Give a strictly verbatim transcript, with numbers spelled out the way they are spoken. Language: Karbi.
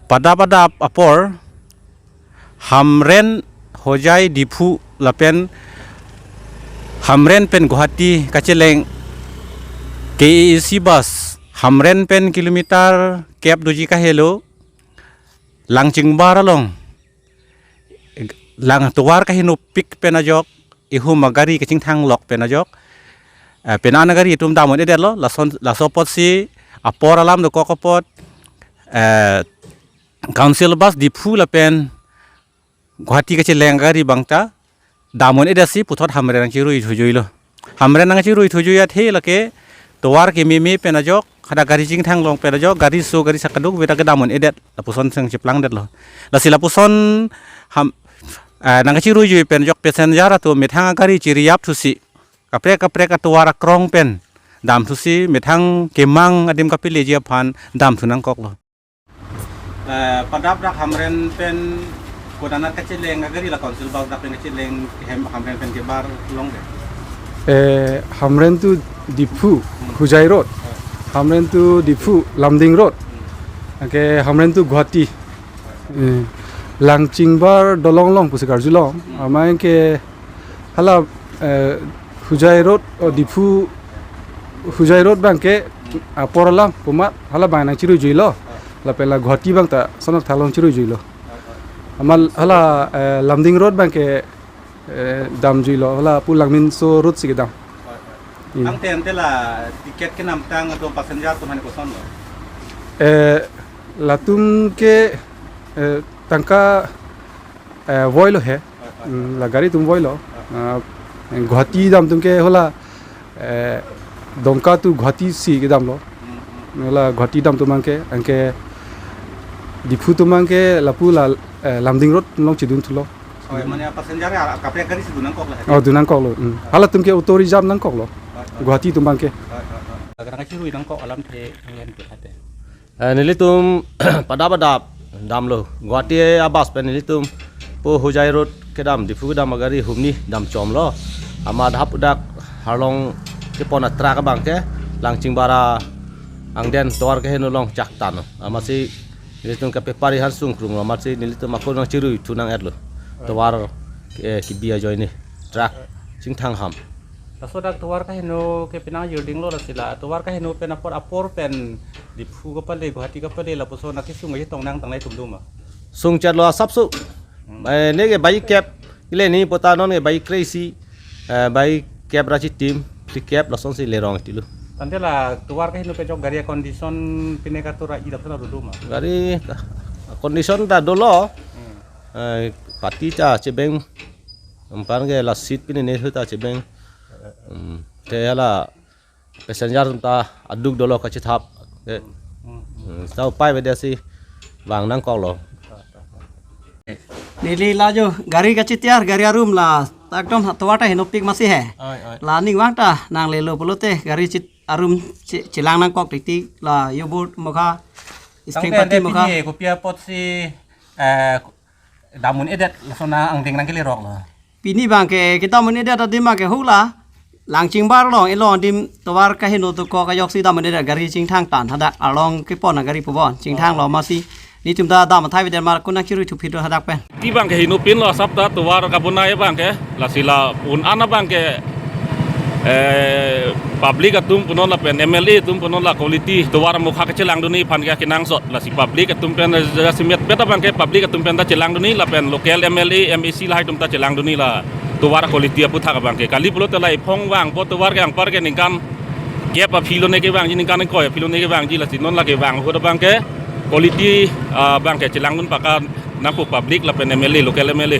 Padap adap apor, Hamren Hojai Diphu lapen Hamren pen Guwahati kacheleng K A A C bus, Hamren pen kilometer kep doji kahelo, Langchingbar along, lang tovar kahinopik pen ajok, ihum agari kachingthanglok pen ajok, eh, pen an agari atum dam un-edetlo, lason, laso apotsi apor alam dokok apot, eh, council bus Diphu lapen Guwahati kacheleng agari abang ta dam un-edetsi puthot Hamren nangchirui thujuilo. Hamren nangchirui thujui athe lake tovar kememe pen ajok, hadak gari chingthanglong pen ajok, gari so gari sak kadokave ta kedam un-edet, lapuson seng cheplangdetlo. Lasi lapuson ham, eh, nangchirui jui pen ajok passenger atum methang agari chiriyap thusi, kaprek kaprek atovar akrong pen dam thusi, methang kemang adim kapeleji aphan dam thu nangkoklo. Eh, padap dak Hamren pen kodanat kacheleng agari la council bus dak pen kacheleng hem Hamren pen kebar longde? Eh, Hamren to Diphu, Hojai Road. Hamren to Diphu, Lumding Road. Anke Hamren to Guwahati. Eh, Langchingbar dolong along pusi karjulong. Amat anke hala, eh, Hojai Road, oh, Diphu Hojai Road abangke apor alam pumat hala abang nangchirui juilo. Lapen la Guwahati abang ta Sonakthar along chirui juilo. Amat hala, eh, Lumding Road abangke, eh, dam juilo, hala pu Langminso Road si kedam. Hmm. Ante ante la ticket kenamtang atum passenger atum aphan kosonlo? Eh, latum ke, eh, tangka, eh, voilo he. Hmm, la gari atum voilo. Ah, Guwahati dam atum ke hala, eh, Dongka to Guwahati si kedamlo. Hala Guwahati dam atum abangke, anke Diphu atum abangke lapu la, eh, Lumding Road along chedun thulo. Oh, ya, mane passenger ya, kaprek gari si dun nangkoklo he? Oh, dun nangkoklo. Hmm. Halatum ke auto reserve nangkoklo. Guwahati atum abangke. Kadang kachirui nangkok alamthe ngen ke ate. Eh, nelitum padap adap damlo. Guwahati abus pen nelitum pu Hojai Road kedam, Diphu kedam agari humni dam chomlo. Amat hadak arlong kepon atruck abangke Langchingbar angdeng tovar kaheno along chaktan. Amatsi nelitum kapepari han sungkrunglo, amatsi nelitum ako nangchirui thu nang-etlo. Tovar, eh, kebi ajoine truck chingthang ham. Laso dak tovar kaheno ke penang jirdinglo, lasi la tovar kaheno pen apor apor pen Diphu kapale, Guwahati kapale lapuson akesung aji tong nangtang nai tum doma? Sungchetlo asapso. Hmm. Eh, neke bai kep, ile ni pota non ke bai kre-isi, eh, bai kep ra chitim, phli kep lasonsi lerong tilo. Tangte la tovar kaheno pen ajok gari condition pine katura i lapuson dodoma? Gari condition ta dolo. Hmm. Eh, pati ta chebeng. Amat anke la seat pine ne ta chebeng. Hmm. Te hala passenger ta aduk dolo kachethap. Te, hmm, ta upai avedet si vang nangkoklo. Neli la jo gari kachitiar, gari arum la ta ekdom tovar ta henopik masi he. Oi, oi. La ning vang ta nanglelo pulote gari chit arum che-, chelang nangkok titi la yobut mokha. Tangte iskeng pati ante mokha. Pini kopi apotsi, eh, dam un-edet lason angdeng nangkeleroklo? Pini abangke kedam un-edet adim abangke hula Langchingbar along, ilong adim tovar kaheno dokok ajoksi dam un-edet, gari chingthang tan hadak arlong kepon agari pubon chingthanglo, amatsi nelitum ta dam athai avedet mar, konat chirui thuphit hadak pen. Ti abangke henopinlo asap ta tovar kabonai abangke, lasi la un-an abangke, eh, public atum punon lapen M L A atum punon la quality tovar mokha kachelangdunji aphan ke kenangsot, lasi public atum pen jasemet bet abangke public atum pen ta chelangdunji lapen local M L A, M A C lahai atum ta chelangdunji la tovar quality aputhak abangke. Kali pulote la iphong vangpo tovar ke anpar ke ningkan kep aphi lone kevangji, ningkan ingkoi aphi lone kevangji, lasi non la kevang ahut abangke quality, ah, abangke chelangdun paka nangpo public lapen M L A, local M L A.